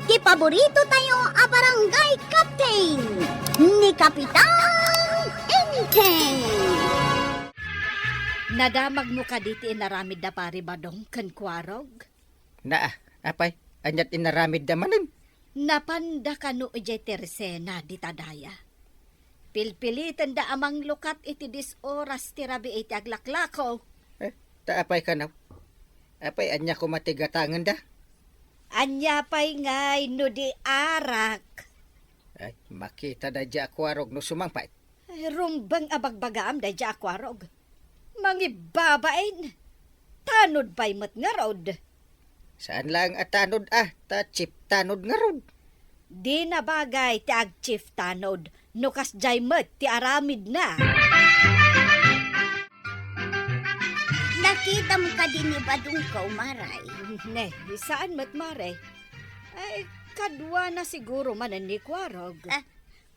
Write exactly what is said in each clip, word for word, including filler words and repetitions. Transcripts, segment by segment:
ti paborito tayo a barangay captain, ni Kapitan Enteng. Nadamagmo kadi ti inaramid da Pari Badong ken Kuarog? Naa, apay, aniat inaramidda manen? Napanda kano idiay tersena dita daya. Pilpilitenda a manglukat iti dies oras ti rabii ti aglaklako. Eh, ta apay kano? Apay, ania koma ti gatangenda? Ania pay ngay no di arak? Ay, makita daydiay a Kuarog no sumangpet. Ay, rumbeng a bagbagaam daydiay a Kuarog. Mangibbabain. Tanod pay met ngarud. Saan laeng a tanod a, ta chief tanod ngarud. Di nabagay ti ag-chief tanod no kasdiay met ti aramidna. Nakitam kadi ni Badongko, Maray? Ne, saan met, Mare. Ay, kaduana siguro manen ni Kuarog. Ah,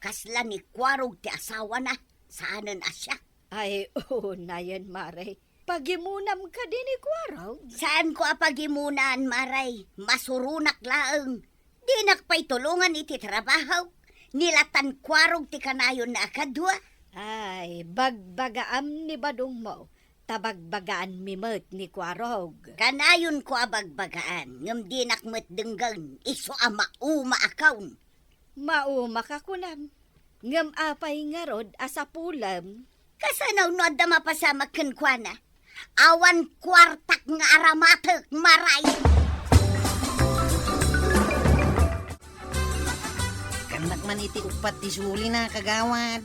kasla ni Kuarog ti asawana, saanen a siak. Ay, unayen, Mare. Pagimunam kadi ni Kuarog? Saanko a pagimunan, Maray. Masuronak laeng. Dinak pay tulongan iti trabahok. Ni la tan Kuarog ti kanayonna a kadua. Ay, bagbagaam ni Badongmo, ta bagbagaanmi met ni Kuarog. Kanayonko a bagbagaan, ngem dinak met denggen, isu a mauma a kaon. Mauma ka kunam. Ngem apay ngarud a sapulem? Kasano no adda mapasamak kenkuana? Awan kuartak nga aramatek, Maray. Kannak man iti uppat ti sulina, kagawad.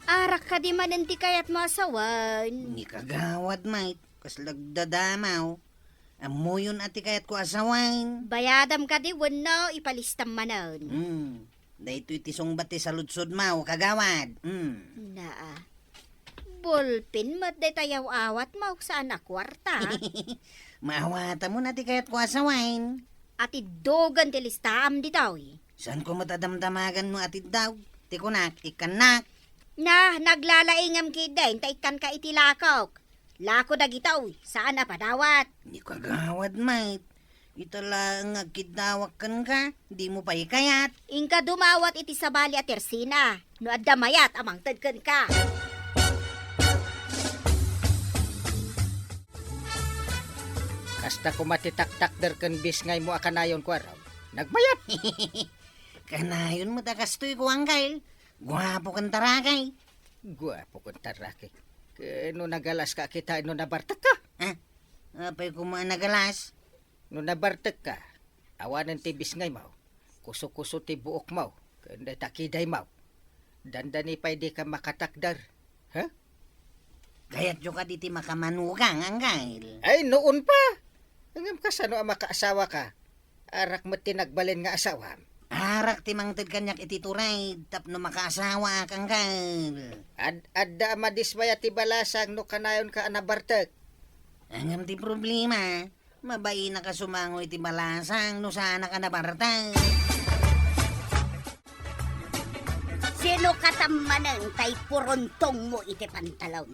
Arak kadi manen ti kayatmo a sawen? Ni kagawad, Mike, kas lagdadamaw. Ammoyon a ti kayatko a sawen. Bayadam kadi wenno ipalistam manen? Hmm. Daytoy ti sungbat ti saludsodmo, kagawad. Hmm. Naa. Bulpin met dayta yaw-awatmo, saan a kuarta. Maawatam na ti kayatko a sawen. Atiddogen ti listaam ditoy. Saanko met a damdamagan no atiddog? Ti kunak, ikkannak. Na, naglalaingam ketdin, ta ikkanka iti lakok. Lako dagitoy, saan a padawat. Ni kagawad met. Ita laeng nga agkiddawak kenka, dimo pay kayat. Inka dumawat iti sabali a tersina, no adda mayat a mangted kenka. Kasta koma ti taktakder ken bisngaymo a kanayon, Kuarog. Nagmayat! Kanayon met a kastoy, Kuangkal. Guapo ken tarakay. Guapo ken tarakay. Ken no nagalaska a kitaan no nabartekka? Ha? Apay koma a nagalas? No nabartekka, awanen ti bisngaymo, kuso-kuso ti buokmo, ken dayta kidaymo. Dandani pay dika makatakder. Ha? Kayatyo kadi ti makamanugang, Anggal? Ay, noon pa! Ngem kasano a makaasawaka? Arak met ti nagbalin nga asawam. Arak ti mangted kaniak iti turay tapno makaasawaak, Anggal. Ad-, adda a madismaya ti balasang no kanayonka a nabartek. Ngem ti problema, mabainak a sumango iti balasang no saanak a nabartek. Sino katam manen tay puruntongmo iti pantalon?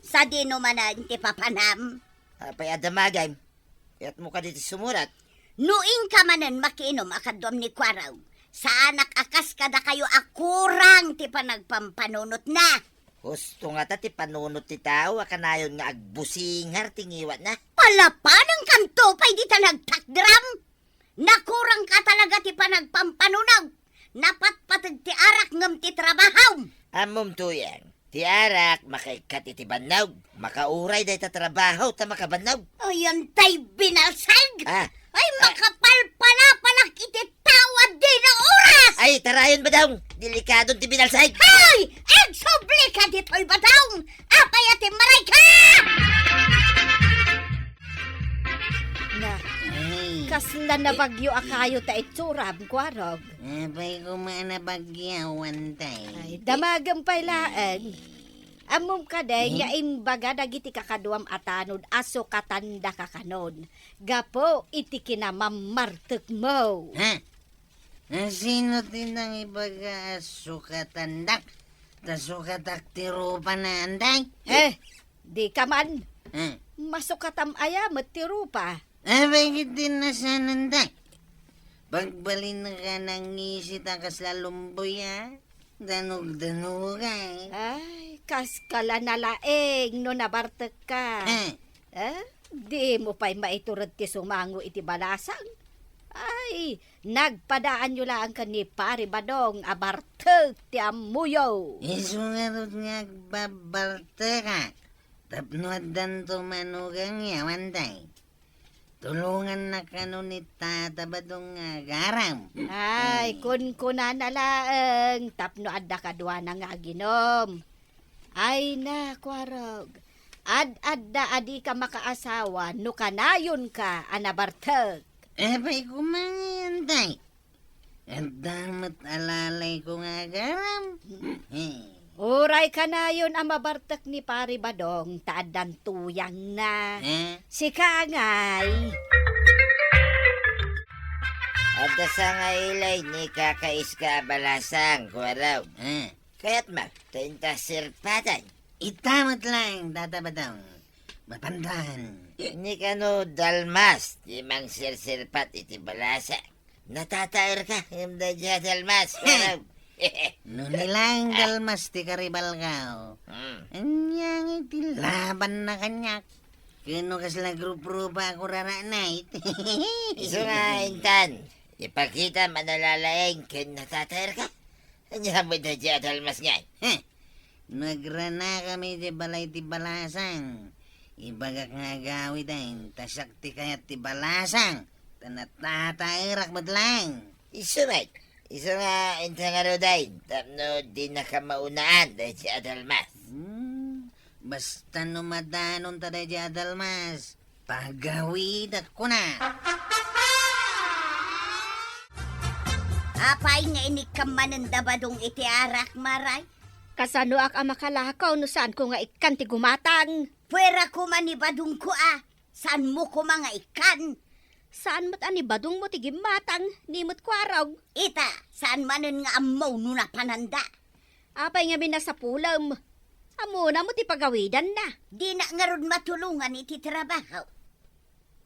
Sadino manen ti papanam? Apay a damagem? Kayatmo kadi ti sumurat? No inka manen makiinum a kaduam ni Kuarog, saanak a kas kadakayo a kurang ti panagpampanunotna. Husto ngata ti panunot ti tao a kanayon nga agbusingar ti ngiwatna. Palapanangkanto pay dita nagtakderam? Nakurangka talaga ti panagpampanunog. Napatpateg ti arak ngem ti trabahom. Ammom, Tuyang, ti arak makaikkat iti bannog. Makauray dayta trabaho ta makabannog. Ay, antay binalsag! Ah, ay, ah, makapalpalapalak iti tao a dina oras! Ay, tarayon, Badong! Delikadon ti binalsag! Hay! Agsubli ka ditoy, Badong! Apay a timmaray ka! Na, ay, kasla na bagyo a kayo ta itsuram, Kuarog. Apay koma a nabagyawan tay. Ay, damagem pay laeng. Ammom kadi nga imbaga dagiti kakaduam a tanod a sukatandaka kanon gapu iti kinamammartekmo. Ha? Sino ti nangibaga a sukatandak? Ta sukatak ti rupana, antay? Eh, dika man. Eh. Masukatam aya met ti rupa? Apay ket ti nasanandak. Pagbalinka nangngisi ta kasla lumboy a danugdanugay. Ay, kaskala nalaeng no nabartekka. Eh? Eh? Dimo pay maitured ti sumango iti balasang? Ay, nagpadaanyo laeng ken ni Pari Badong a bartek ti ammoyo. Isu ngarud nga agbabartekak tapno addanto manugang yawan tay. Tulongannak kano ni Tata Badong nga agaram. Ay, eh, kunkunana laeng tapno adda kaduana nga aginom. Ay na, Kuarog. Ad-adda a dika makaasawa no kanayonka a nabartek. Apay koma ngay, Antay? Adda met alalayko nga agaram. Uray kanayon a mabartek ni Pari Badong ta addan tuyangna. Eh? Sika ngay. Adda sangaili ni kakaiska a balasang, Kuarog. Eh? Kayatmo, ta inta sirpatan. Ita met laeng, Tata Badong. Mapandan. Ni kano dalmas ti mangsirsirpat iti balasang. Natataerka, ngem daydiay a dalmas, Kuarog. No ni laeng dalmas ti karibalko. Hmm. Ania ngay ti labanna kaniak? Ken no kasla grupo a kurara night. Isu nga intan, ipakitam a nalalaeng ken natataerka. Ania met daydiay a dalmas ngay? Heh! No agranakami iti balay ti balasang, ibagak nga agawiden, ta siak ti kayat ti balasang, ta natataerak met laeng. Isu met, isu nga inta ngaruden, tapno dinaka maunaan daydiay a dalmas. Hmm, basta no madanonta daydiay a dalmas, pagawidak kuna. Apay nga inikkam manen da Badong iti arak, Maray? Kasanoak a makalakaw no saanko nga ikkan ti gumatang? Puera koma ni Badongko a, saanmo koma nga ikkan? Saan met a ni Badongmo ti gimmatang, ni met Kuarog. Ita, saan manen nga ammo no napananda. Apay ngamin a sapulem? Ammona met ti pagawidanna. Dinak ngarud matulongan iti trabaho.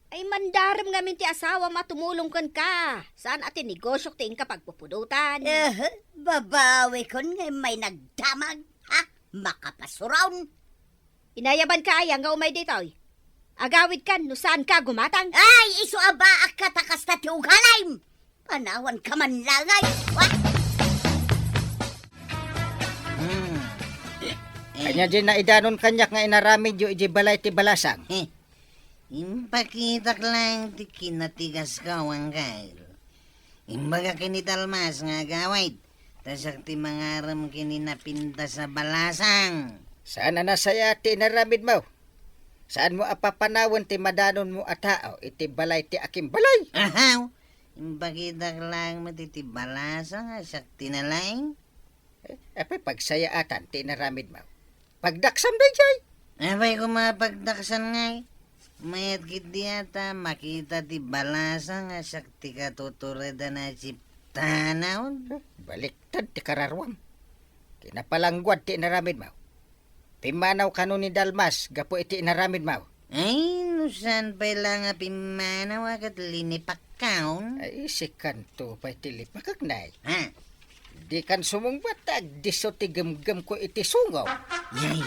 Ay, mandarem ngamin ti asawam a tumulong kenka. Saan a ti negosiok ti inka pagpupudotan. Eh, babawikon nga immay nagdamag, ha? Makapasuron. Inayabanka aya nga umay ditoy? Agawidkan no saanka gumatang. Ay, isu a baakka ta kasta ti ugalim. Panawanka man la ngay. Wah! Hmm. Ania diay naidanon kaniak nga inaramidyo idiay balay ti balasang? Eh, impakitak laeng ti kinatigasko, Angkel. Imbagak ken ni dalmas nga agawid, ta siak ti mangarem ken ni napintas a balasang. Saan a nasayaat ti inaramidmo? Saanmo a papanawen ti madanonmo a tao iti balay ti akimbalay? Ahaw! Impakitak laeng met iti balasang a siak ti nalaing. Eh, apay pagsayaatan ti inaramidmo? Pagdaksam daydiay. Apay koma pagdaksan ngay? Mayat ketdi a ta makita ti balasang a siak ti katuturedan a siptanaw. Eh, baliktad ti kararuam. Kinapalangguad ti inaramidmo. Pimmanaw kano ni dalmas gapu iti inaramidmo. Ay, no saan pay la nga pimmanaw a ket linipakkaon. Ay, sikanto pay ti lipakek, nay. Ha? Dikan sumungbat ta agdisso ti gemgemko iti sungo. Yay.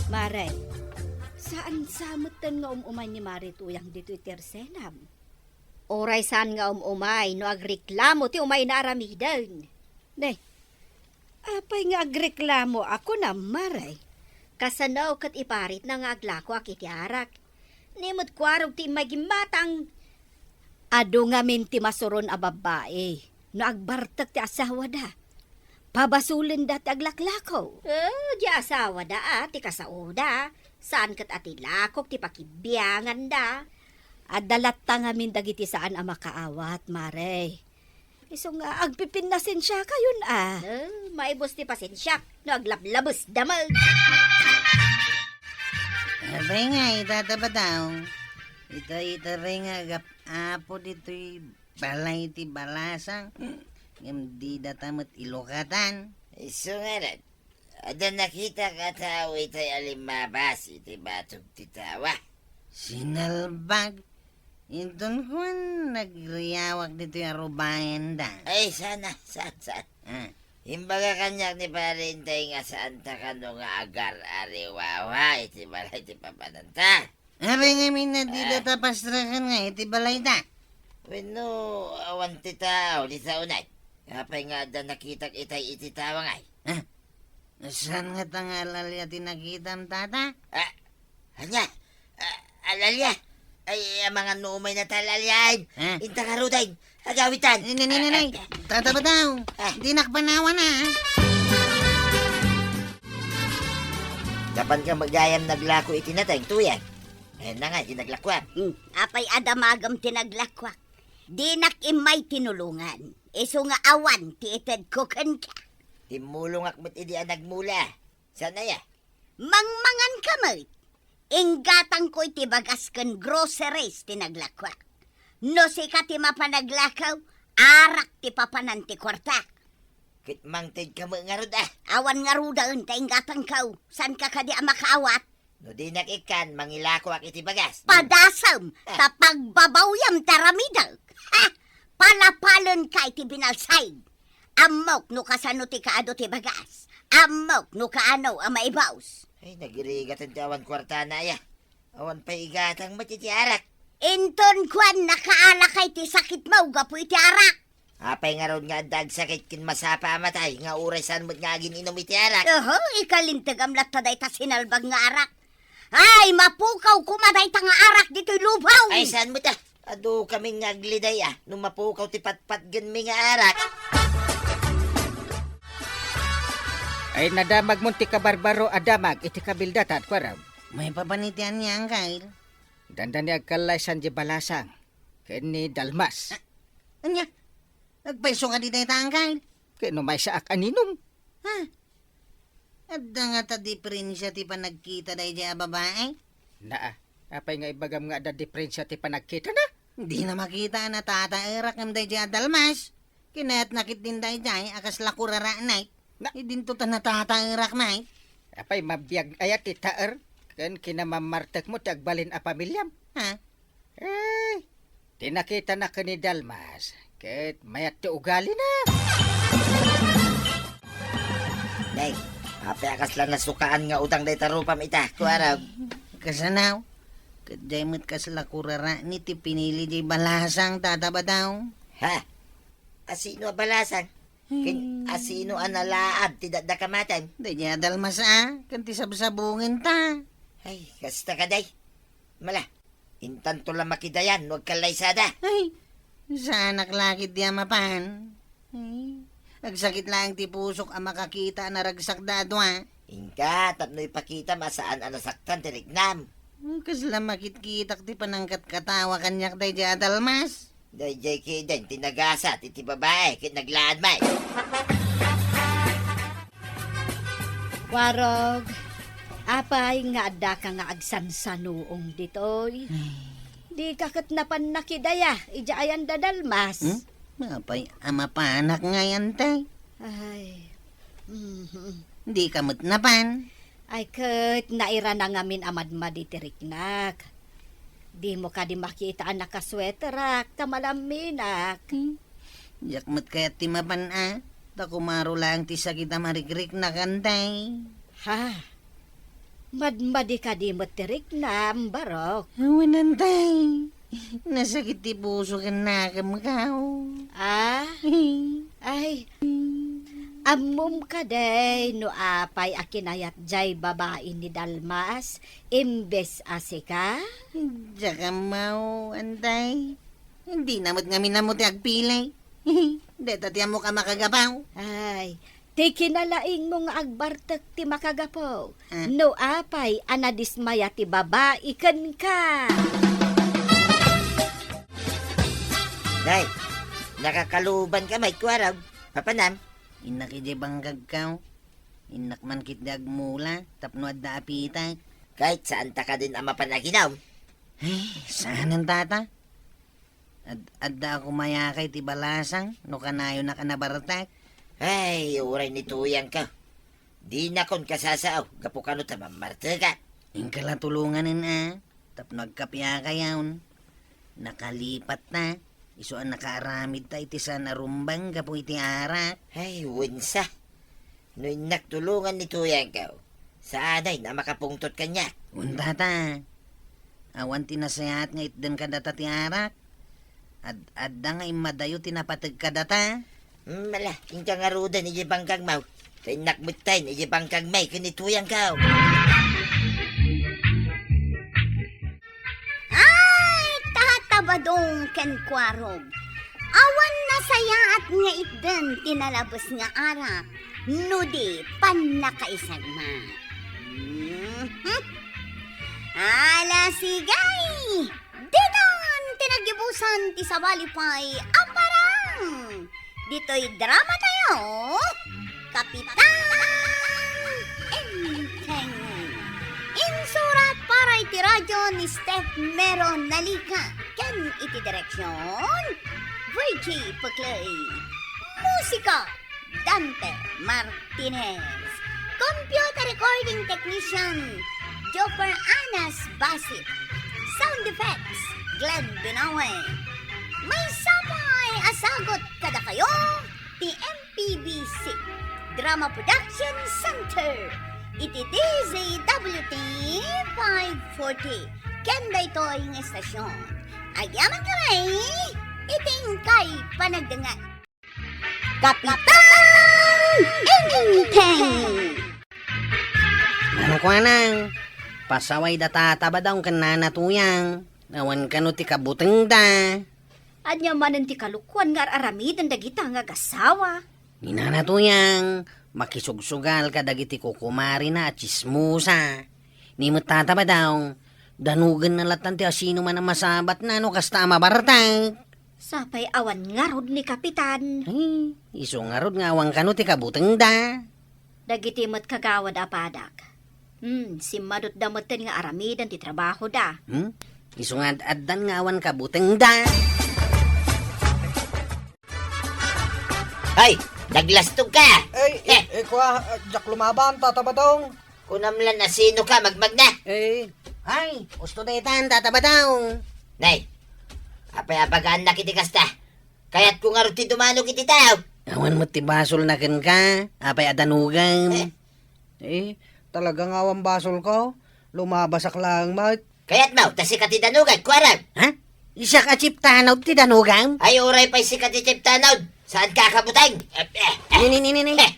Mare, saan sa metten nga um-umay ni Mare Tuyang ditoy tersenam? Uray saan nga um-umay no agreklamo ti umayna aramiden. Ne, apay nga agreklamo a kunam, Mare? Kasano ket iparitna nga aglakoak iti arak? Ni met Kuarog ti immay gimmatang. Adu ngamin ti masuron a babbai no agbartek ti asawada. Pabasolenda ti aglaklako. Eh, di asawada a ti kasaoda. Saan ket a ti lakok ti pakibianganda. Adda latta ngamin dagiti saan a makaawat, Mare. Isu nga agpipinnasensiakayon a. Eh, maibus ti pasensiak no aglablabesda met. Apay ngay, Tata Badong? Ita, ita pay nga agap-apo ditoy balay ti balasang, ngem didata met ilukatan. Isu ngarud, adda nakitak a tao itay a limmabas iti batog ti tawa. Sinalbag? Inton kuan, nagriawak ditoy a rubayan da. Ay, sana, saan, saan? Ah. Imbaga kaniak ni Pare Inday nga saanta kano nga agar-ariwawa iti balay ti papananta. Apay ngamin a dida ta pastraken nga iti balayda? Wenno, awan ti tao dita unay. Apay nga adda nakitak itay iti tawangay? Ah, saan ngata nga al-alia ti nakitam, tata? Ah, ania? Ah, al-alia? Ay, amangan no umay nata al-aliaen. Ah. Inta ngaruden. Agawitan. Nay, nay, nay, nay, nay. Tata Badaw, ah, dinak panawan, ah. Gapan ka met gayam naglako iti nateng, Tuyang. Ayan na nga, di naglakuak. Hmm. Apay a damagem ti naglakuak? Dinak immay tinulongan. Isu nga awan ti itedko kenka. Immulongak met idi a nagmula. Saan aya? Mangmangan ka met. Inggatangko iti bagas ken groceries ti naglakuak. No sika ti mapanaglakaw, arak ti papanan ti kuarta. Ket mangted ka met ngarud, ah. Awan ngaruden ta inggatangko. Saanka kadi a makaawat? No dinak ikkan, mangilakoak iti bagas. Padasem, ah, ta pagbabawyam ti aramidek. Ha! Palapalenka iti binalsay. Ammok no kasano ti kaadu ti bagas. Ammok no kaano a maibus. Ay, nagirigaten ti awan kuartana aya. Awan pay igatang met iti arak. Inton kuan, nakaalakay ti sakitmo gapu iti arak. Apay ngarud nga adda agsakit ken masapa a matay nga uray saan met nga agin-inum iti arak? Oho, ikalintegam latta dayta sinalbag nga arak. Ay, mapukaw koma dayta nga arak ditoy lubaw! Ay, saan met a? Adu kami nga agliday a no mapukaw ti patpatgenmi nga arak. Ay, nadamagmon ti kabarbaro a damag iti kabildatan, kuarem. Maipapan iti ania, Angkel? Dandani agkallaysan di balasang ken ni Dalmas. Ah, ania? Agpayso kadi dayta, Angkel? Ket no maysaak a ninum? Ha? Adda ngata diferensia ti panagkita daydiay a babai? Naa, apay nga ibagam nga adda diferensia ti panagkitana? Dina makita a natataerak ngem daydiay a Dalmas. Kinayatna ketdin daydiay a kasla kuraraanay. Na- Idinto ta natataerak met. Apay mabiag aya ti taer ken kinamammartekmo ti agbalin a pamiliam? Ha? Eh, ti nakitana ken ni Dalmas, ket mayat ti ugalina. Nay, apay a kasla nasukaan nga utang dayta rupam ita, kuarem? Kasano? Ket diay met kasla kuraraanay ti pinili diay balasang, Tata Badaw. Ha? Asino a balasang? Ken asino a nalaad ti dakdakamaten? Daydiay a Dalmas a, ken ti sabsabungenta. Ay, kasta kadi. Mala, intanto la makidayan no agkallaysada. Ay, saanak la ketdi a mapan. Ay, agsakit laeng ti pusok a makakita a naragsakda a dua. Inka, tapno ipakitam a saan a nasaktan ti riknam. Kasla makitkitak ti panangkatkatawa kaniak daydiay a Dalmas. Daydiay ketdin ti nagasat iti babai ket naglaad met. Warog, apay nga addaka nga agsansanuong ditoy? Ay. Dika ket napan nakidaya idiay ayan da Dalmas? Hmm? Apay a mapanak ngay, Antay? Ay. Mhm. Dika met napan? Ay, ket nairana ngamin a madmadi ti riknak. Dimo kadi makita a nakasweterak ta malamminak. Hmm. Diak met kayat ti mapan a, ta kumaro laeng ti sakit a marikriknak, Antay. Ha? Madmadi kadi met ti riknam, Barok? Awan, Antay. Nasakit ti puso ken nakemko. Ah? Ay, ammom kadi no apay a kinayat jay babai ni Dalmas imbes a sika? Diak ammo, Antay. Dina met ngamin ammo ti agpili. Dayta ti ammok a makagapu. Ay, ti kinalaingmo nga agbartek ti makagapu. Ah. No apay a nadismaya ti babai kenka. Day, nakakaluobanka met, kuarog. Papanam? Innak idiay bangkagko. Innak man ketdi agmula tapno adda apitek. Ket saanta kadin a mapan aginum? Ay, saanen, Tata. Ad-, adda a kumayakay ti balasang no kanayonak a nabartek. Ay, uray ni Tuyangko. Dinakon kasasao gapu kano ta mammartekak. Inka la tulonganen a. Tapno agkapiakayon, nakalipatta, isu a nakaaramidta iti saan a rumbeng gapu iti arak. Ay, wensa. No innak tulongan ni tuyangko, saanay a makapungtot kaniak. Unta ta, awan ti nasayaat nga itden kadata ti arak. Ad-, adda nga immadayo ti napateg kadata. Hmm, ala, inka ngaruden iti bangkagmo. Ta innak metten iti bangkagmi ken ni tuyangko. Ay, tatabadong ken kuarog. Awan nasayaat nga itden ti nalabes nga arak, no di pannakaisagmat. Mhm. Ala, sigay! Ditan ti naggibusan ti sabali pay a parang. Ditoy drama tayo, Kapitan Enteng. Insurat para iti radyo ni Steph Mero Nalica ken iti direksyon, Virgie Peclay. Musika, Dante Martinez. Computer recording technician, Joker Anas Basit. Sound effects, Glenn Binawe. Maysa pay a sagut kadakayo ti M P B C Drama Production Center iti D Z W T five forty. Ken daytoy nga estasyon, agyaman kami iti inkay panagdengngeg. Kapitan Enteng! Ano kuanang? Pasaway da Tata Badong ken Nana Tuyang. Awan kano ti kabutengda. Ania manen ti kalokuan nga ar-aramiden dagita nga agasawa? Ni Nana Tuyang, makisugsugal kadagiti kukumarina a tsismosa. Ni met Tata Badong, danogenna lattan ti asinoman a masabatna no kasta a mabartek. Sapay awan ngarud ni Kapitan. Ay, isu ngarud nga awan kano ti kabutengda. Dagiti met kagawad a padak. Hmm, simmadutda metten nga aramiden ti trabahoda. Hmm? Isu nga ad-addan nga awan kabutengda. Ay, naglastog ka! Ay, eh, eh, kua, ah, diak lumaban, Tata Badong. Kunam lan a sino ka, magmagna? Eh, ay, usto daytan, Tata Badong. Nay, apay a bagaannak iti kasta? Kayatko ngarud ti dumanog iti tao. Awan met ti basolna kenka, apay a danogam. Eh? Eh, talaga nga awan basolko. Lumabasak laeng met. Kayatmo, ta sika ti danogak, kuarang. Ha? Siak a chiptanod ti danogam? Ay, uray pay sika ti chiptanod. Saanka a kabuteng? Eh, eh, eh. Ni, ni, ni, ni, ni. Eh.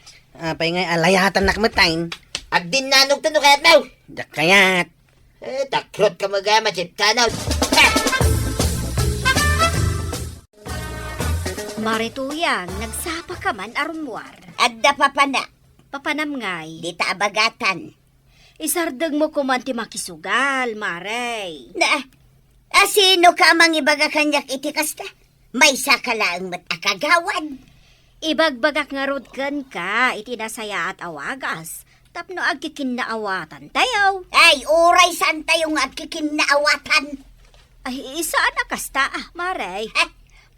Apay ngay alayatannak met tayn? Agdinnanogta no kayatmo. Diak kayat. Eh, takrot ka magama, chiptanod. Eh. Mare Tuyang, nagsapa ka man a rummuar. Adda papana. Papanam ngay? Dita a bagatan. Isardengmo koman ti makisugal, Mare. Na, asino ka a mangibaga kaniak iti kasta? Maysa ka laeng met a kagawad. Ibagbagak ngarud kenka iti nasayaat a wagas tapno agkikinnaawatan tayo. Ay, uray saan tayo nga agkikinnaawatan. Ay, saan a kasta, ah, Mare. Eh,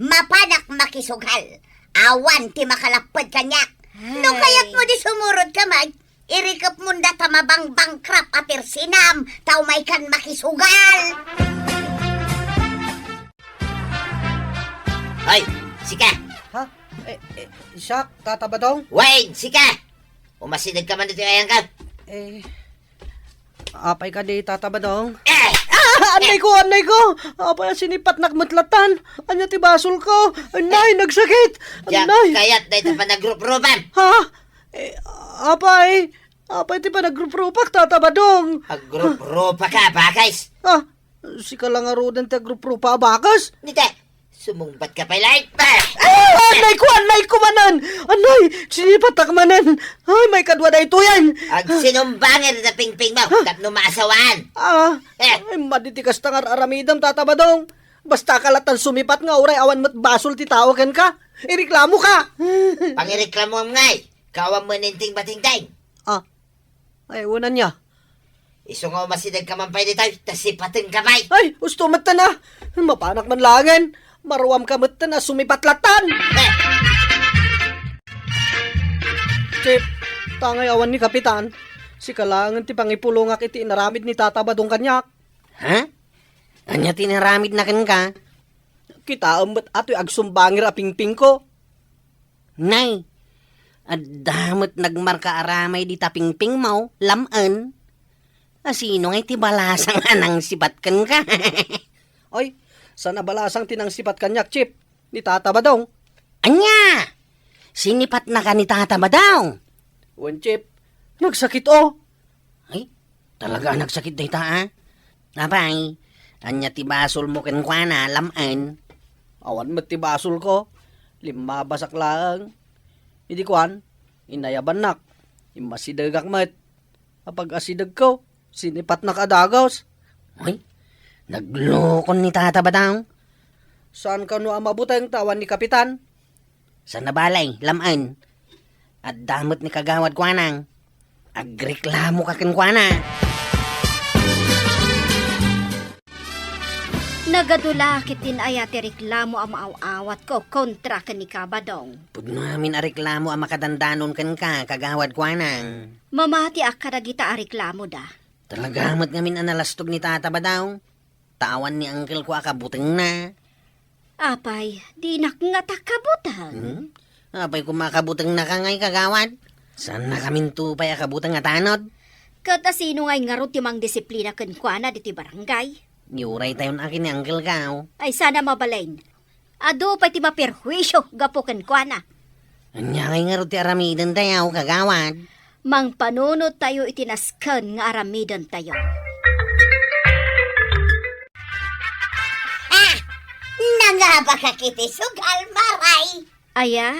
mapanak makisugal. Awan ti makalapped kaniak. No kayatmo di sumurot ka met, irikepmon data mabangbangkrap a persinam, ta umaykan makisugal. Hoy, sika! Ha? Eh, eh, siak, Tata Badong? Wen, sika! Umasideg ka man ditoy ayangko. Eh, apay kadi, Tata Badong? Eh! Ah, annay ko, annay ko! Apay a sinipatnak met lattan? Ania ti basolko? Annay, nagsakit! Diak kayat dayta panagruprupam! Ha? Eh, apay, apay ti panagruprupak, Tata Badong? Agruprupa ka, bakes! Ah, sika la ngaruden ti agruprupa a bakes? Nita, sumungbat ka pay laeng. Ah! Ah, annay ko, annay ko manen! Annay, sinipatak manen! Ay, maikadua daytoyen! Agsinumbangir da pingpingmo tapno maasawaan. Ah, eh, ay, madi ti kasta nga ar-aramidem, Tata Badong. Basta ka lattan sumipat nga uray awan met basol ti tao kenka, ireklamo ka. Pangireklamoam ngay, kawan met inting batingting. Ah, ay, wen ania? Isu nga umasideg ka man pay ditoy, ta sipaten ka pay. Ay, usto metten a. Mapanak man laengen. Maruam ka metten a sumipat lattan. Eh. Chip, tangay awan ni Kapitan. Sika laengen ti pangipulongak iti inaramid ni Tata Badong kaniak. Ha? Ania ti inaramidna kenka? Kitaem met a toy agsumbanger a pingpingko. Nay, adda met nagmarka aramay dita pingpingmo, lam-en. A sino ngay ti balasang a nangsipat kenka? Ay, saan a balasang ti nangsipat kaniak, Chip? Ni Tata Badong. Ania? Sinipatnaka ni Tata Badong? Wen, Chip. Nagsakit, o. Ay, talaga a nagsakit dayta, a? Apay, ania ti basolmo kenkuana, lam-en? Awan met ti basolko. Limmabasak laeng. Idi kuan, inayabannak. Immasidegak met. Apag-asidegko, sinipatnak a dagus. Ay, naglokon ni Tata Badong. Saan kano a mabuteng ta awan ni Kapitan? Saan a bale, lam-en. Adda met ni Kagawad Kuanang. Agreklamoka kenkuana. Nagadu la ket din aya ti reklamo a maaw-awatko kontra ken ni Kabadong. Pudno amin a reklamo a makadandanon kenka, Kagawad Kuanang. Mamatiak kadagita a reklamoda. Talaga met ngamin a nalastog ni Tata Badong. Ta awan ni angkelko a kabutengna. Apay, dinak ngata kabuteng? Hmm? Apay koma a kabutengnaka ngay, Kagawad? Saannakaminto pay a kabuteng a tanod? Ket a sino ngay ngarud ti mangdisiplina kenkuana ditoy barangay? Iuraytayon a ken ni angkelko. Ay, saan a mabalin. Adu pay ti maperhuisio gapu kenkuana. Ania ngay ngarud ti aramidentayo, Kagawad? Mangpanunot tayo iti nasken nga aramiden tayo. Ah! Nangabaka kiti sugal, Maray? Aya?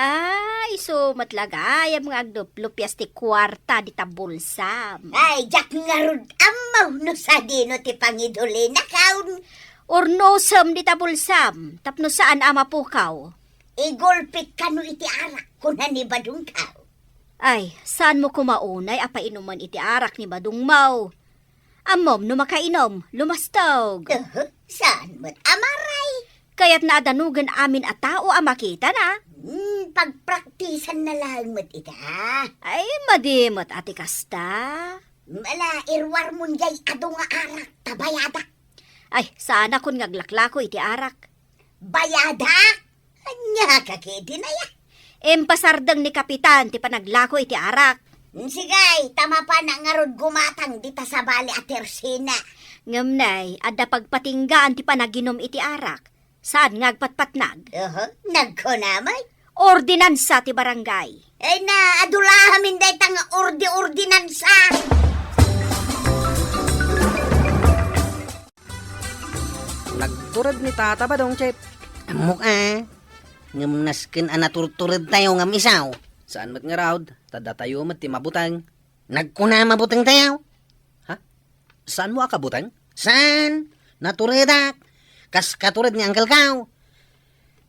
Ah, isu met la gayam nga agluplupias ti kuarta dita bulsam. Ay, diak ngarud ammo no sadino ti pangidulinakaw. Urnosem dita bulsam, tapno saan a mapukaw. Igulpit kano iti arak, kuna ni Badongko. Ay, saanmo koma unay a painumen iti arak ni Badongmo. Ammom no makainom, lumastog. Uhu, saan met a Maray? Kayatna a danogen amin a tao a makitana. Hmm, pagpraktisanna laeng met ita. Ay, madi met a ti kasta. Ala, iruarmon jay adu nga arak ta bayadak. Ay, saanakon nga aglaklako iti arak. Bayadak? Ania ka ketdin aya? Impasardeng ni Kapitan ti panaglako iti arak. Sige, ta mapanak ngarud gumatang dita sabali a tersina. Ngem nay, adda pagpatinggaan ti panaginum iti arak. Saan nga agpatpatnag? Oho, nagkuna met. Ordinansa ti barangay. Ay na, adu la amin dayta nga ordi-ordinansa. Nagtured ni Tata Badong, Chip. Ammok a. Ngem nasken a naturturedtayo ngem isu. Saan met ngarud, ta datayo met ti mabuteng. Nagkuna mabutengtayo. Ha? Saanmo a kabuteng? Saan? Naturedak. Kas katured ni Uncle Kao.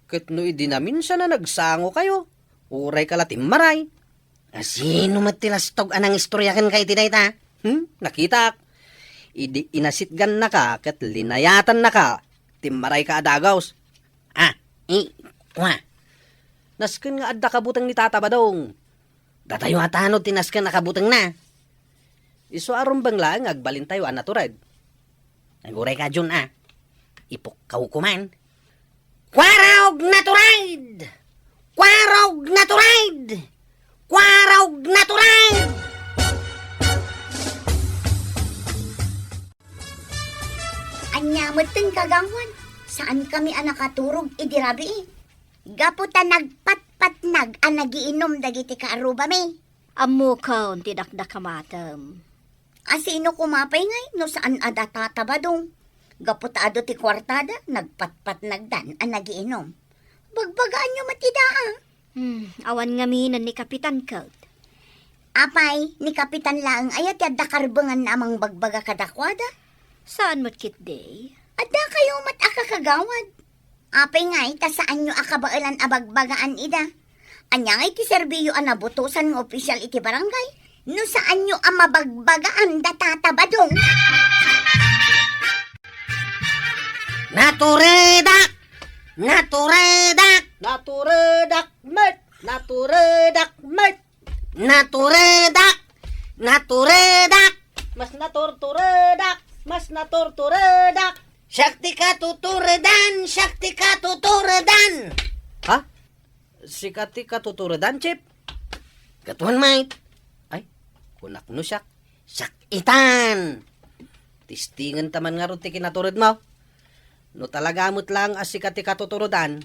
Ket no idi naminsan a nagsangokayo, urayka la timmaray. A sino met ti lastog a nangistorya kenka iti dayta? Hmm? Nakitak. Idi inasitgannaka ket linayatannaka, timmarayka a dagus. Ah, i, kua. Nasken nga adda kabuteng ni Tata Badong. Datayo a tanod ti nasken a kabutengna. Isu a rumbeng laeng nga agbalintayo a natured. Aguray ka, Jun, a. Ipukkaw ko man. Kuarog natured! Kuarog natured! Kuarog natured! Ania metten, Kagawad? Saankami a nakaturog idi rabii. Gapu ta nagpatpatnag a nagiinum dagiti kaarrubami. Ammokon ti dakdakamatem. A sino koma pay ngay no saan a da Tata Badong? Gapu ta adu ti kuartada, nagpatpatnagdan a nagiinum. Bagbagaanyo met ida, a. Hmm, awan ngamin ni Kapitan ket. Apay, ni Kapitan laeng aya ti adda karbenganna a mangbagbaga kadakuada? Saan met ketdi? Addakayo met a kakagawad. Apay ngay ta saanyo a kabaelan a bagbagaan ida? Ania ngay ti serbiyo a nabutosan nga opisyal iti barangay no saanyo a mabagbagaan da Tata Badong? Naturedak! Naturedak! Naturedak met! Naturedak met! Naturedak! Naturedak! Mas naturturedak! Mas naturturedak! Siak ti katuturedan! Siak ti katuturedan! Ha? Sika ti katuturedan, Chief? Katuan, mate. Ay, kunak no siak. Siak itan! Tistingen ta man ngarud ti kinaturedmo. No talaga met laeng a sika ti katuturedan,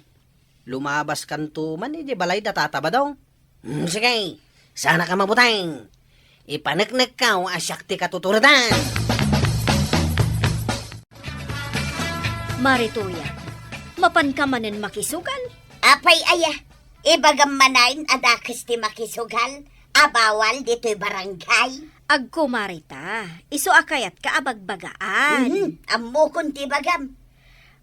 lumabaskanto man idiay balay da Tata Badong. Hmm, sige, saanka mabuteng. Ipaneknekkaw a siak ti katuturedan. Marituya, mapanka manen makisugal? Apay aya, ibagam manen a dakes ti makisugal a bawal ditoy barangay? Agkumarita, isu a kayatka a bagbagaan. Mhm, ammokon ti ibagam.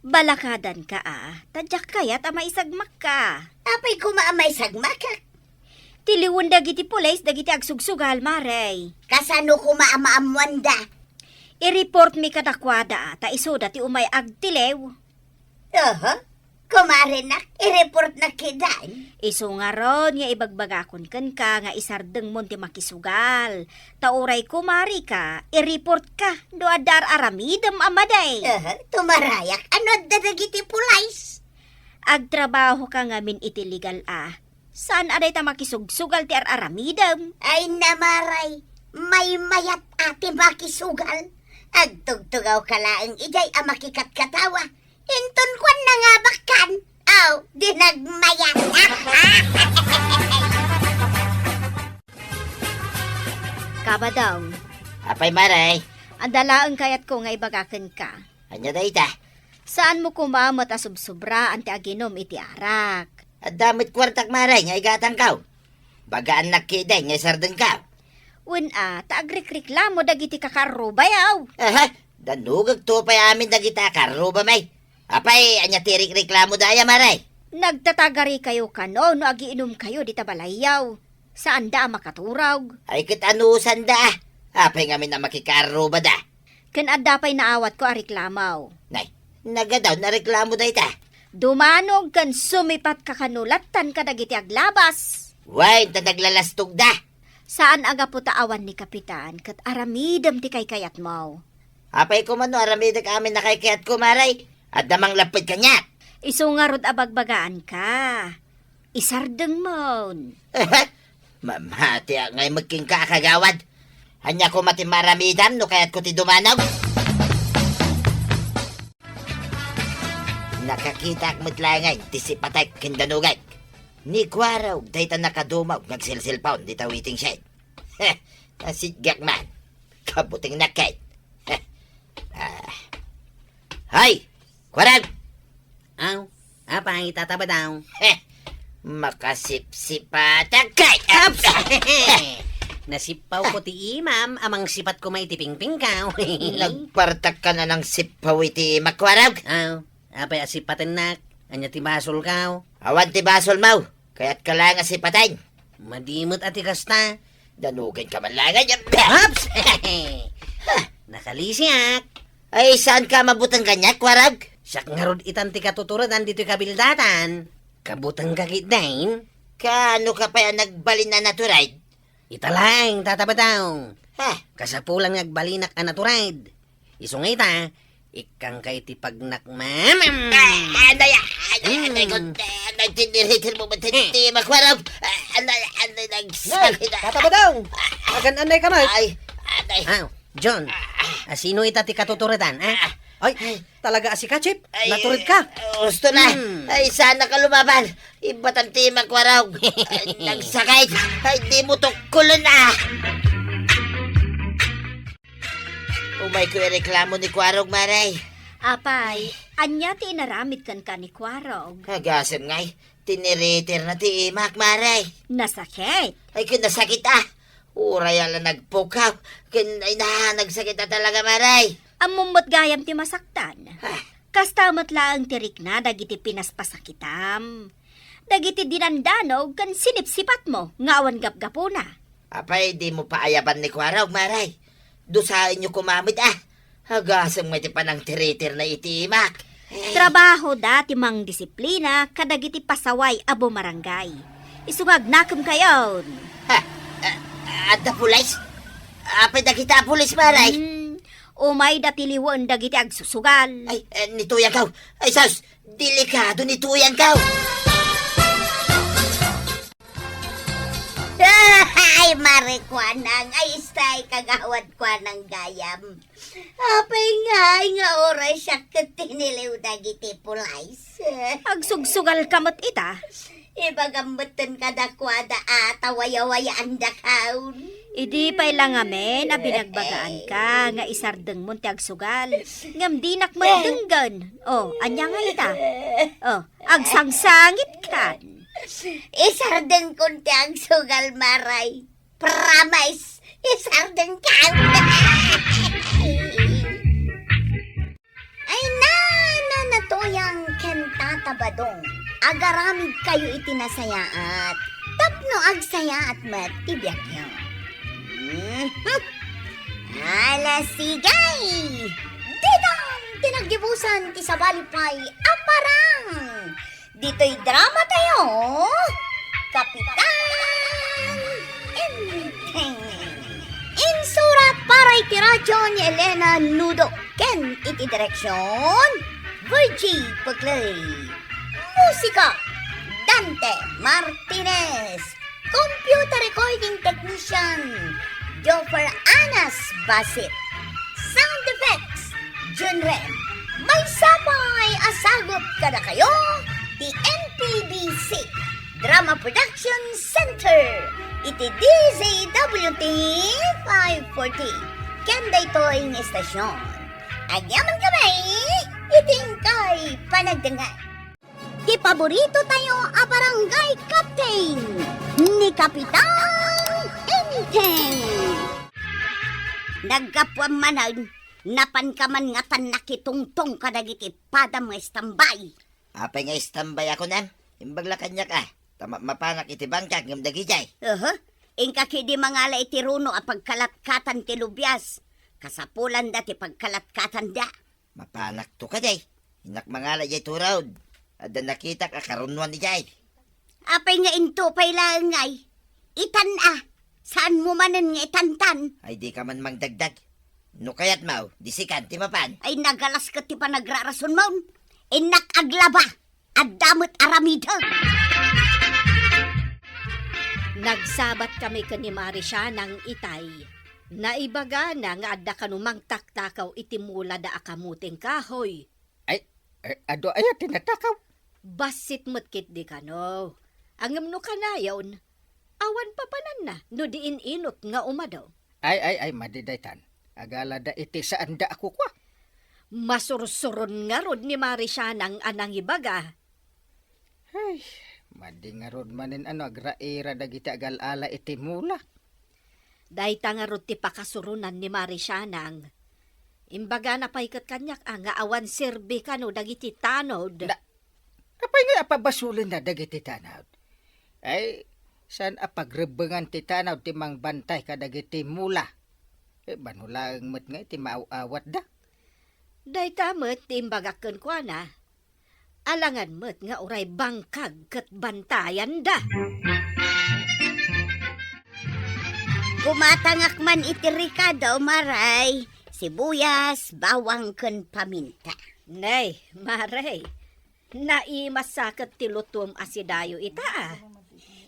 Balakadanka a, ta diak kayat a maisagmakka. Apay koma a maisagmakak? Tiliwen dagiti pulis dagiti agsugsugal, Mare. Kasano koma a maammoanda? I-report mi kadakuada, ta isuda ti umay agtiliw. Oho. Kumarenak, i-reportnak ketdin. Isu ngarud nga ibagbagakon kenka nga isardengmon ti makisugal. Ta uray kumarika, i-reportka no adda ar-aramidem a madi. Oho, tumarayak. Ano adda dagiti pulis? Agtrabahoka ngamin iti legal a. Saan a dayta makisugsugal ti ar-aramidem? Ay, Mare, maymayat a ti makisugal. Agtugtugawka laeng idiay a makikatkatawa. Inton kuan nangabakkan. Aw, di nagmayat. Kabadong. Apay, Mare? Adda laeng kayatko nga ibaga kenka. Ania dayta? Saanmo koma met a subsobraan ti aginum iti arak. Adda met kuartak, Mare, nga igatangkaw. Bagaannak ketdin nga isardengkaw. Wen a, ta agrikreklamo dagiti kakaarrubayaw. Aha, danugagto pay amin dagiti kakaarrubami. Apay, ania ti rikreklamoda aya, Mare? Nagtatagarikayo kano no agiinumkayo dita balayyaw. Saanda a makaturog. Ay, ket anusanda? Apay ngamin a makikaarrubada? Ken adda pay naawatko a reklamo. Nay, nagadaw na reklamo dayta. Dumanog ken sumipatka kano lattan kadagiti aglabas. Wen, ta naglalastogda. Saan a gapu ta awan ni Kapitan ket aramidem ti kaykayatmo. Apay koma no aramidek amin a kaykayatko, Mare? Adda manglapped kaniak. Isu ngarud a bagbagaanka. Isardengmon. Mamatiak ngay met kenka a kagawad. Ania koma ti maaramidam no kayatko ti dumanog? Nakakitaak met laengen ti sipatek ken danugek. Ni Kuarog dayta nakadumog nga agselselpon dita waiting shed. Heh, nasitgak man. Kabutengnak ket. Heh. Ah. Hay! Kuarog! Aw, apay, Tata Badong? Heh, makasipsipatak kay. Aps! Nasippawko ti imam, a mangsipat koma iti pingpingkaw. Nagpartak ka na nang sippaw iti imak, Kuarog? Aw, apay a sipatennak? Ania ti basolkaw? Awan ti basolmo. Kayatka laeng a sipaten. Madi met a ti kasta. Danugenka man laeng a. Aps! Nakalisiak. Ay, saanka mabuteng kaniak, Kuarog? Siak ngarud itan ti katuturedan ditoy kabildatan. Kabutengka ketdin? Kaano ka pay a nagbalin a natured? Ita laeng, Tata Badong. Ha? Kasapulan nga agbalinak a natured. Isu nga ita, ikkangka iti pagnakmamam. Ay, anay, anay, anay, Hmm. Anay, tiniritir mo, Hmm. Ti Makwarog. Anay, anay, Nay, nagsakit. Tata Badong! Agan-anay ka, Nay? Ay, anay. Aw, John, asino ita ti katuturedan, ha? Ay, talaga a sika, Chief? Ay, natured ka? Gusto na. Hmm. Ay, sana ka lumaban. Ibatan ti Makwarog. Ay, nagsakit. Ay, di mo tukkulon, ah. Umay ko ireklamo ni Kuarog, Mare. Apay, ania ti inaramid kenka ni Kuarog? Agasem ngay, tiniritir na ti imak, Mare. Nasakit? Ay, ken nasakit, ah. Uray a la nagpukaw. Ken, ay na, nagsakit na talaga, Mare. Ammom met gayam ti masaktan. Ah. Kasta met laeng ti rikna dagiti pinaspasakitam. Dagiti dinandanog ken sinipsipatmo nga awan gapgapuna. Apay, di mo paayaban ni Kuarog, Mare? Dusaenyo koma met, ah. Agasem nga iti panangtiritir na iti imak. Eh. Trabahoda ti mangdisiplina kadagiti pasaway a bumarangay. Isu nga agnakem kayon. Ha? Ah, adda pulis? Apay dagita a pulis, Mare? Hmm, Umayda ti liwen dagiti agsusugal. Ay, eh, ni Tuyangkaw. Ay, sus! Delikado ni Tuyangkaw! Ay, Mare Kuanang, ay, istay, kagawad Kuanang gayam. Apay ngay nga oras siak ket tiniliw dagiti pulis? Agsugsugal ka met ita. Ibagam metten kadakuada a ta wayawayaan dakaon. Idi pay la ngamin a binagbagaanka nga isardengmon ti agsugal, ngem dinak met denggen. O, ania nga ita? O, agsangsangit kan. Isardengkon ti agsugal, Maray. Promise, isardengkan. Ay, na, na, na, Tuyang ken Tata Badong, agaramid kayo iti nasayaat tapno agsayaat met ti biagyo. Mhm. Ala, sige! Ditan ti naggibusan ti sabali pay a parang! Ditoy drama tayo, Kapitan Enteng. Insurat para iti radyo ni Elena Nudo ken iti direksyon, Virgie Paglae. Musika, Dante Martinez. Computer recording technician, Joffer Anas Basit. Sound effects, Junren. Maysa pay a sagut kadakayo ti N P B C Drama Production Center iti D Z W T five forty. Ken daytoy nga istasyon, agyaman kami iti inkay panagdengngeg. Ti paborito tayo a barangay captain, ni Kapitan Enteng. Naggapuam manen, napanka man ngatan nakitungtong kadagiti padam nga istambay. Apay nga istambay a kunam? Imbag la kaniak a, ta ma-, mapanak iti bangkag ngem dagijay. Aha, inka ketdi mangala iti runo a pagkalatkatan ti lubias. Kasapulanda ti pagkalatkatanda. Mapanakto kadi. Innak mangala idiay turaod. Adda nakitak a karunuan idiay. Apay nga into pay laeng ngay? Itan a. Saanmo manen nga itantan? Ay, dika man mangdagdag. No kayatmo, di sikan ti mapan. Ay, nagalas ket ti panagrarasonmon. Innak aglaba. Adda met aramidek. Nagsabat kami ken ni Mari Sianang itay. Naibagana nga adda kano mangtaktakaw iti mulada a kamuteng kahoy. Ay, eh, adu aya ti natakaw? Bassit met ketdi kano. Ngem no kanayon, awan papananna no di in-inut nga umadu. Ay, ay, ay, madi daytan. Agalada iti saanda a kukua. Masursuron ngarud ni Mari Sianang a nangibaga. Ay, madi ngarud manen a no agraira dagiti agal-ala iti mula. Dayta ngarud ti pakasuronan ni Mari Sianang. Imbagana pay ket kaniak a nga awan serbi kano dagiti tanod. Na, apay nga apabasolenna dagiti tanod? Ay, saan a pagrebbengan ti tanod ti mangbantay kadagiti mula? Eh, mano laeng met nga iti maaw-awatda. Dayta met ti imbagak kenkuana. Alangan met nga uray bangkag ket bantayanda. Gumatangak man iti rekado, Maray, sibuyas, bawang, ken paminta. Nay, Maray, naimas sa ket ti lutom a sidayo ita, a.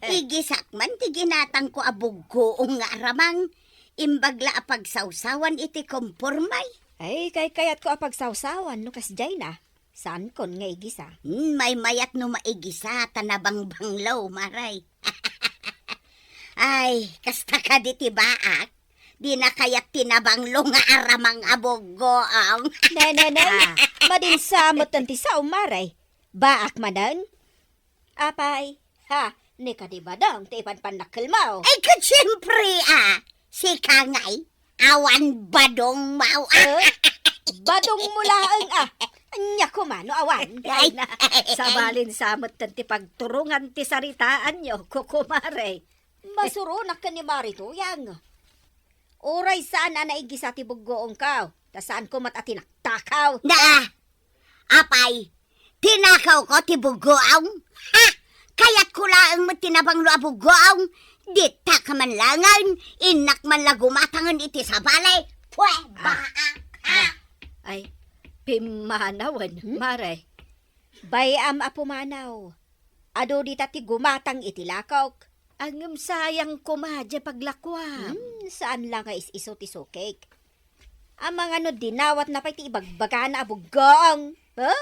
Igisak man ti ginatangko a buggoong nga aramang, imbag la a pagsawsawan iti kompormay. Ay, kaykayatko a pagsawsawan no kasdiayna. Saankon nga igisa. Hmm, maymayat no maigisa ta nabangbanglo, Maray. Ay, kasta kadi ti baak. Di na kayat ti nabanglo nga aramang a buggoong. Ne, ne, ne. Ah. Madinsa met ti sao, Maray. Baak manen? Apay, ha, ni kadi badong ti ipanpannakkelmo. Ay, ket siempre, a. Sika ngay, awan badongmo, a. Eh, badongmo laeng, a. Ania koma no awan. Ay, ay, na, ay, ay. Sabalin sa met ti pagturongan ti saritaanyo, kukumare. Masuronak ken ni Mari Tuyang. Uray saan a naigisa ti buggoongko, ta saanko met a tinaktakaw. Na, apay, tinakawko ti buggoong? Ha? Kayatko laeng met ti nabanglo a buggoong? Ditak man langen, innak man la gumatangen iti sabali. Pwe, ah, baak. Ah! Ay, pimmanawen, Hmm? Mare. Bay-am a pumanaw. Adu dita ti gumatang iti lakok. Ngem sayang koma diay paglakuam. Hmm, saan la nga is-isu ti sukik. Amangan no dinawatna pay ti ibagbagana a buggoong. Ha?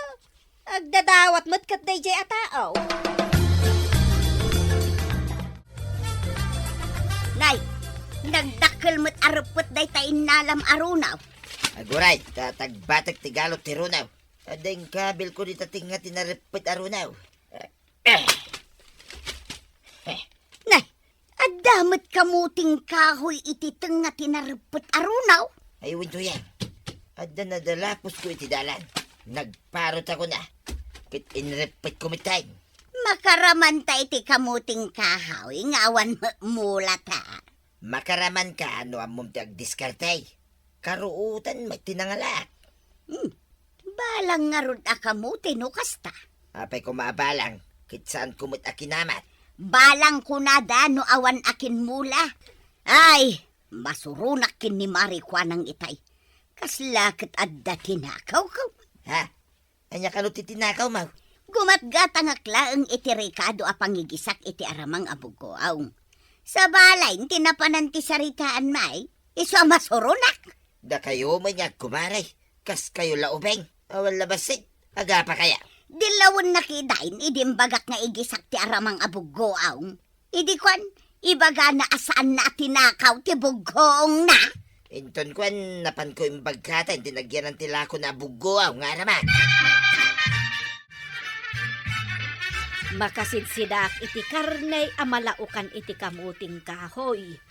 Agdadawat met ket daydiay a tao. Nay, nagdakkel met a reppet dayta innalam a runaw. Aguray, ta tagbatek ti galot ti runaw. Adda inkabilko dita tengnga ti nareppet a runaw. Eh. Eh. Nay, adda met kamuting kahoy iti tengnga ti nareppet a runaw? Ay, wen, Tuyang. Adda nadalaposko iti dalan. Nagparotako na. Ket inreppetko met tayen. Makaramanta iti kamuting kahoy nga awan mula ta. Makaramanka no ammom ti agdiskarte. Karuotan met ti nangalaak. Hmm. Balang ngarud a kamuti no kasta. Apay koma a balang, ket saanko met a kinamat. Balang kunada no awan a kinmula. Ay, masuronak ken ni Mari Kuanang itay. Kasla ket adda tinakawko. Ha? Ania kano ti tinakawmo? Gumatgatangak laeng iti rekado a pangigisak iti aramang a buggoaw. Sabali, ti napanan ti saritaan, may, isu a masuronak. Dakayo met nga agkumare, kaskayo la ubing, awan la bassit, agapa kaya? Dilawennak idiay, idi imbagak nga igisak ti aramang a buggoaw. Idi kuan, ibagana a saanna a tinakaw ti buggoongna. Inton kuan, napanko imbagkataen ti nagyanan ti lakona a buggoaw nga aramang. Makasidsidaak iti karne a malaokan iti kamuting kahoy.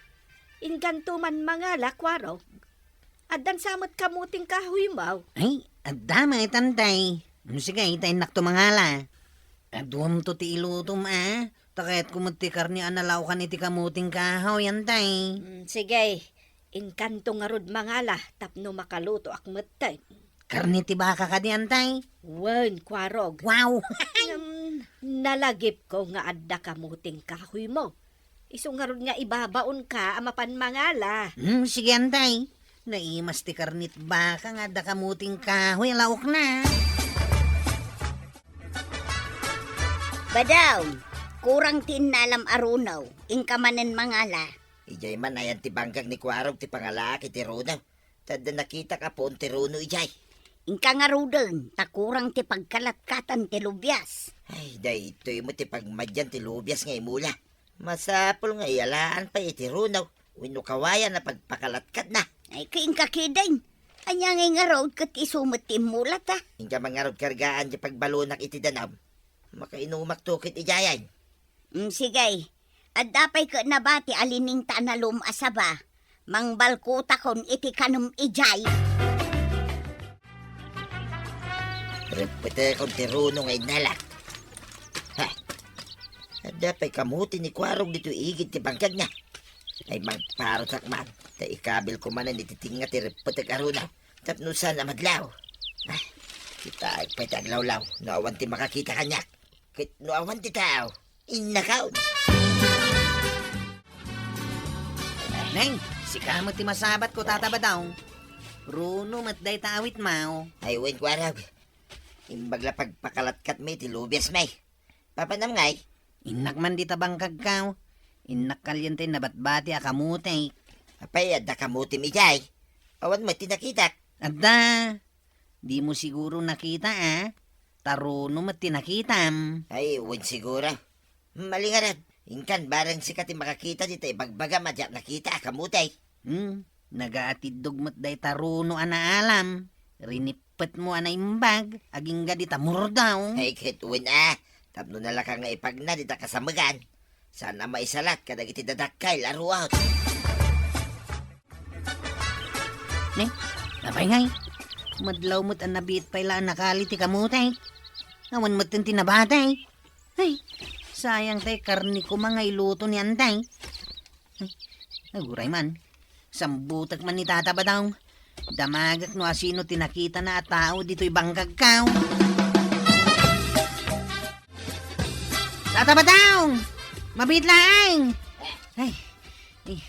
Inkanto man mangala, Kuarog. Addan sa met kamuting kahoymo? Ay, adda met, Antay. Mm, sige, ta innakto mangala. Aduamto ti ilutom, a. Ta kayatko met ti karne a nalaokan iti kamuting kahoy, Antay. Mm, sige, inkanto ngarud mangala tapno makalutoak metten. Karne ti baka kadi, Antay? Wen, Kuarog. Wow! Ngem, nalagipko nga adda kamuting kahoymo. Isu ngarud nga ibabaonka a mapan mangala. Hmm, sige, Antay. Naimas ti karne ti baka nga adda kamuting kahoy a laokna. Badaw, kurang ti innalam a runaw, inka manen mangala. Idiay man ayan ti bangkag ni Kuarog ti pangalaak iti runaw. Ta adda nakitak a puon ti runo idiay. Inka ngaruden, ta kurang ti pagkalatkatan ti lubias. Ay, daytoy met ti pagmadian ti lubias nga imula. Masapul nga iyalaan pay iti runaw wenno kawayan a pagpakalatkatna. Ay, ket inka ketdin. Ania ngay ngarud ket isu met ti immulata? Inka man ngarud kargaan ti pagbalonak iti danum. Makainumakto ket idiayen. Mm, sige. Adda pay ket nabati a lining ta analum a saba. Mangbalkotakon iti kanum idiay. Reppetekon ti runo nga innalak. Ha? Adda pay kamuti ni Kuarog ditoy igid ti bangkagna. Ay, mangparotak man, ta ikabilko manen iti tengnga ti reppetek a runo. Tapno saan a madlaw. Ah, kitaek pay ti aglawlaw no awan ti makakita kaniak. Ket no awan ti tao, innakon. Neng, sika met ti masabatko, Tata Badong. Runo met dayta awitmo. Ay, wen, Kuarog. Imbag la pagpakalatkatmi ti lubiasmi. Papanam ngay? Innak man dita bangkagko. Innak kalien ti nabatbati a kamuti. Apay, adda kamutim idiay? Awan met ti nakitak. Adda. Dimo siguro nakita, a? Ta runo met ti nakitam. Ay, wen siguro. Malingarad. Inkan, bareng sika ti makakita dita ibagbagam a diak nakita a kamuti. Hmm, nagaatiddog met dayta runo a naalam. Rinippetmo a naimbag, agingga dita murdaw. Ay, ket wen a, tapno nalaka nga ipagna dita kasamegan. Saan a maisalat kadagiti dadakkel a ruot. Ne, apay ngay? Madlaw met a nabiit pay la a nakali ti kamuti. Awan metten ti nabati. Ay, sayang tay karne koma nga iluto ni Antay. Ay, aguray man. Sambutek man ni Tata Badong. Damagek no asino ti nakitana a tao ditoy bangkagko. Tata Badong! Mabiit laeng! Ay, eh,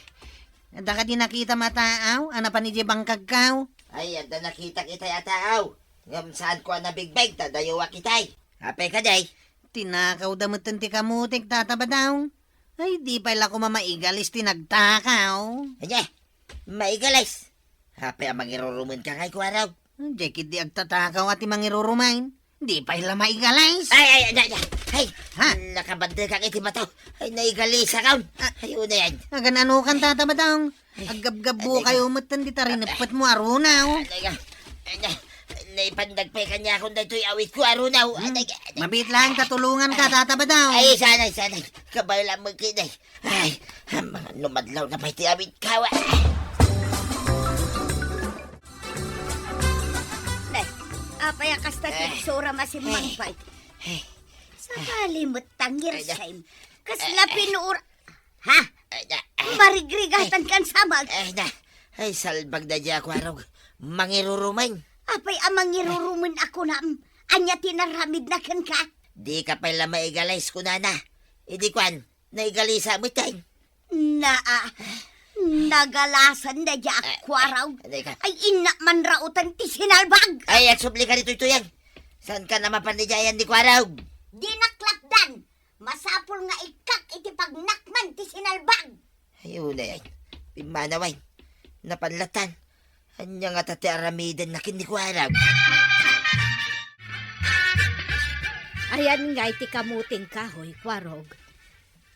adda kadi nakitam a tao a napan idiay bangkagko? Ay, adda nakitak itay a tao. Ngem saanko a nabigbeg ta dayuak itay. Apay kadi? Tinakawda metten ti kamutik, Tata Badong. Ay, di pay la koma maigalis ti nagtakaw. Ania? Maigalis? Apay a mangirurumenka ngay, Kuarog? Diay ketdi agtatakaw a ti mangirurumen. Di pay la maigalis. Ay, ay, ay, ay, ay. Ha? Nakabantay ka iti bato. Ay, naigalis akon. Ah. Ay, unay. Agan-ano kan, Tata Badong? Ay, aggabgabbo kayo metten dita rineppet mo a runaw. Ay, ay, ay, ay, naipandag pay kaniakon daytoy awit ko a runaw. Hmm. Ay, ay, ay. Mabiit lang, tatulungan ka, Tata Badong. Ay, sanay, sanay. Kabay lang magkinay. Ay, mga numadlaw na pay ti awit ko. Nay, apay a kasta ti Eh. itsura, masimmang Eh. pay? Eh. Sakali met tangir Ay, da. Kasla Eh, eh. pinur-, ha? Ay, da. Marigrigatan kan samag. Ay, da. Ay, salbag da diay a Kuarog. Mangirurumen. Apay a mangirurumen a kunam? Ania ti naramidna kenka? Di ka pay la maigalis, kunana. Idi kuan, naigalisa met tay. Naa, nagalasan da diay a Kuarog. Ay, ay, ay. Ay, innak manraotan ti sinalbag. Ay, agsubli ka ditoy, Tuyang. Saan ka na mapan ni Jayan ni Kuarog? Di naklapdan. Masapul nga ikkak iti pagnakman ti sinalbag. Ay, unay, ay. Pimmanaw, ay. Napan latan. Ania ngata ti aramidenna ken ni Kuarog? Ayan nga iti kamuting kahoy, Kuarog.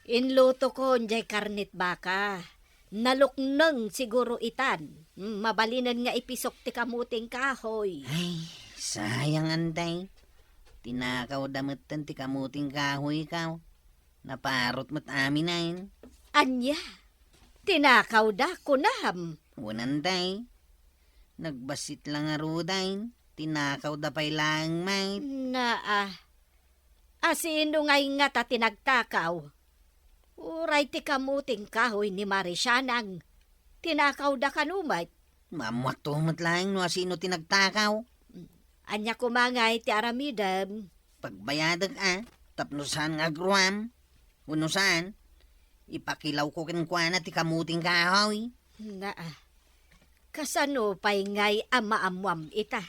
Inlutokon diay karnet baka. Nalukneng siguro itan. Hmm, mabalinen nga ipisok ti kamuting kahoy. Ay, sayang, Anday. Tinakawda metten ti kamuting kahoy, kaw. Naparot met amin, ay. Ania? Tinakawda, kunam? Wen, Anday. Nagbassit la ngaruden, tinakawda pay laeng met. Naa. A sino ngay ngata ti nagtakaw? Uray ti kamuting kahoy ni Mari Sianang. Tinakawda kano met? Maammoakto met laeng no a sino ti nagtakaw. Ania koma ngay ti aramidem? Pagbayadek a, tapno saan nga agruam. Wenno saan, ipakilawko kenkuana ti kamuting kahoy. Naa. Kasano pay ngay a maammuam ita?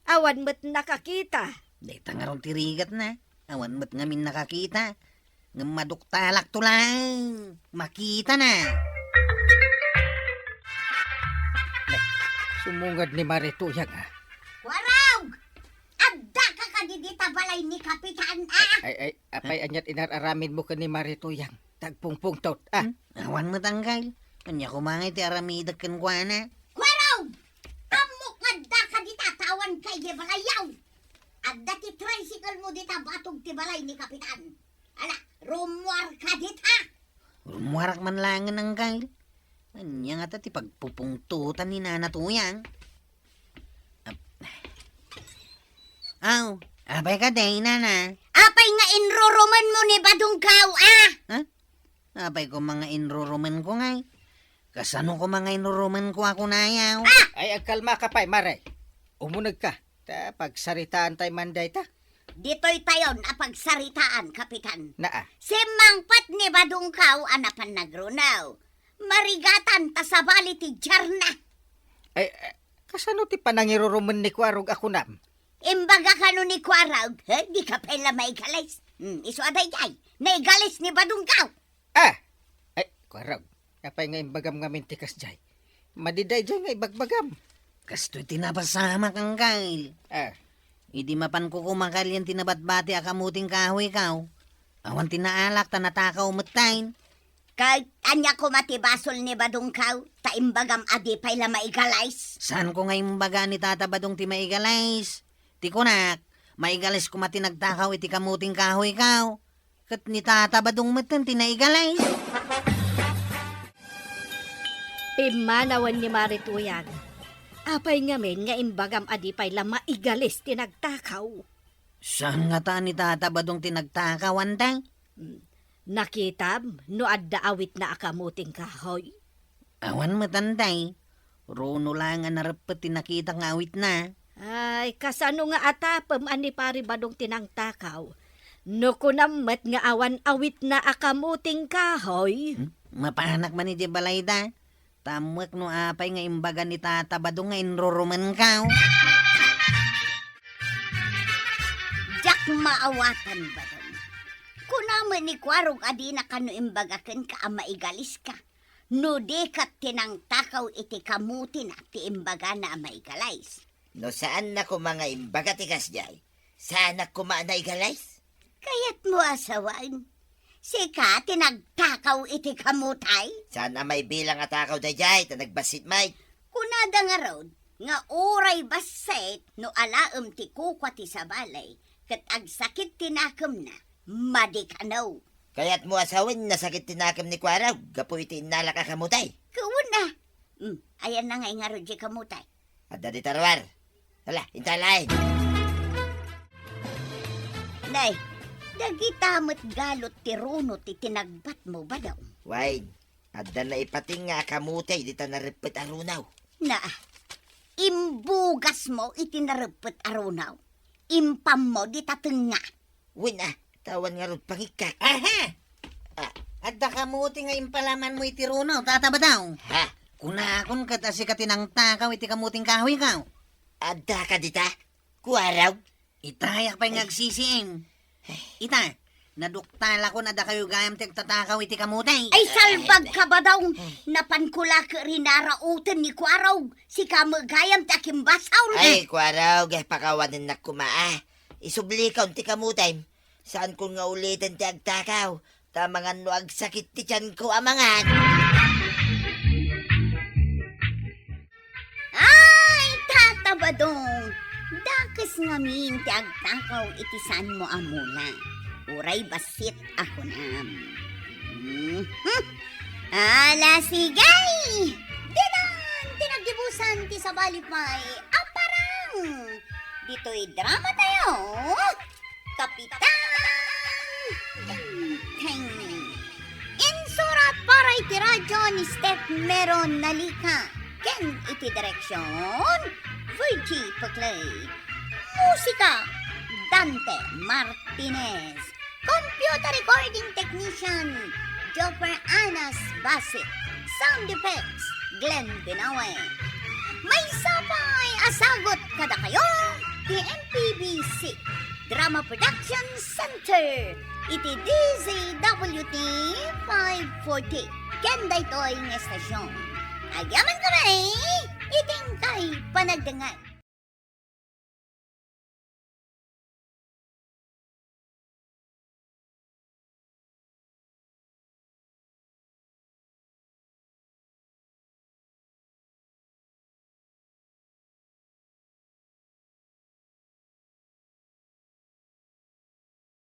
Awan met nakakita. Dayta ngarud ti rigatna. Awan met ngamin nakakita. Ngem maduktalakto laeng. Makitana. Sumungad ni Mari Tuyang, a. Kuarog! Addaka kadi dita balay ni Kapitan, a? Ay, ay, apay, aniat inar-aramidmo ken ni Mari Tuyang? Tagpungpungtot, a? Hmm? Awan met, Anggal. Ania koma ngay ti aramidek kenkuana? Kuarog! Ammok nga addaka dita, ta awanka idiay balayyo. Adda ti tricycle mo dita batog ti balay ni Kapitan. Ala, rummuarka dita. Rummuarak man laengen, Anggal. Ania ngata ti pagpupungtotan ni Nana Tuyang? Ap-, aw, apay kadi, Nana? Apay nga inrurumenmo ni Badongkaw, a? Ha? Apay koma nga inrurumenko ngay? Kasano koma nga inrurumenko a kunayo? A! Ay, agkalmaka pay, Mare. Umunegka. Ta pagsaritaantay man dayta. Ditoytayon a pagsaritaan, Kapitan. Naa. Simmangpet ni Badongkaw a napan nagrunaw. Marigatan ta sabali ti diarna. Ay, ay, kasano ti panangirurumen ni Kuarog a kunam? Imbaga kano ni Kuarog, he, dika pay la maigalis. Hmm, isu a daydiay, naigalis ni Badongkaw. A! Ay, Kuarog, apay nga imbagam ngamin ti kasdiay? Madi daydiay nga ibagbagam. Kastoy ti napasamak, Anggal. A. Idi mapanko kumakalian ti nabatbati a kamuting kahoykaw, awan ti naalak ta natakaw metten. Ket ania koma ti basol ni Badongkaw, ta imbagam a di pay la maigalis? Saanko nga imbaga ni Tata Badong ti maigalis? Ti kunak, maigalis koma ti nagtakaw iti kamuting kahoykaw. Ket ni Tata Badong metten ti naigalis. Pimmanawen ni Mari Tuyang. Apay ngamin nga imbagam a di pay la maigalis ti nagtakaw? Saan ngata ni Tata Badong ti nagtakaw, Anday? Hmm. Nakitam no adda awitna a kamuting kahoy? Awan met, Anday. Runo laeng a nareppet ti nakitak nga awitna. Ay, kasano nga atapem a ni Pari Badong ti nangtakaw? No kunam met nga awan awitna a kamuting kahoy? Hmm? Mapanak man idiay balayda. Tammek no apay nga imbaga ni Tata Badong nga inrurumenka. Diak maawatan, Badong. Kuna met ni Kuarog a dina kano imbaga kenka a maigaliska, no di ket ti nangtakaw iti kamutina ti imbagana a maigalis. No saanna koma nga imbaga ti kasdiay, saanak koma a naigalis? Kayatmo a sawen, sika ti nagtakaw iti kamutay? Saan a maibilang a takaw daydiay ta nagbassit met. Kunada ngarud nga uray bassit no alaem ti kukua ti sabali ket agsakit ti nakemna, madi kano. Kayatmo a sawen, nasakit ti nakem ni Kuarog gapu iti innalak a kamutay? Kuna. Hmm, ayanna ngay ngarud diay kamutay? Adda dita ruar. Hala, inta laeng. Nay, dagita met galot ti runot ti tinagbatmo, Badong. Wen, adda naipatinga a kamutay dita nareppet a runaw. Na, imbugasmo iti nareppet a runaw. Impammo dita tengnga. Wen a, ta awan ngarud pangikkak. Aha! Ah. Adda kamuti nga impalamanmo iti runaw, Tata Badong. Ha? Kunakon ket a sika ti nangtakaw iti kamuting kahoy, kaw? Adda ka dita? Kuarog? Itayak pay nga agsisiing. Ita, naduktalakon a dakayo gayam ti agtatakaw iti kamuti. Ay, salbag ka, Badong! Napanko la ket rinarauten ni Kuarog. Sika met gayam ti akimbasol. Ay, Kuarog, eh, pakawanennak koma, ah. Isublikon ti kamutim. Saankon nga uliten ti agtakaw, ta amangan no agsakit ti tianko amangan. Ay, Tata Badong! Dakes ngamin ti agtakaw iti saanmo a mula. Uray bassit a kunam. Mhm. Ala, sige! Ditan ti naggibusan ti sabali pay a parang ditoy drama tayo, Kapitan Tengteng. Insurat para iti radyo ni Steph Meron Nalica ken iti direksyon, Virgie Paclay. Musika, Dante Martinez. Computer recording technician, Jopper Anas Basit. Sound effects, Glenn Binawe. Maysa pay a sagut kadakayo ti M P B C Drama Production Center iti D Z W T five forty ken daytoy nga estasyon. Agyamankami iti inkay panagdengngeg.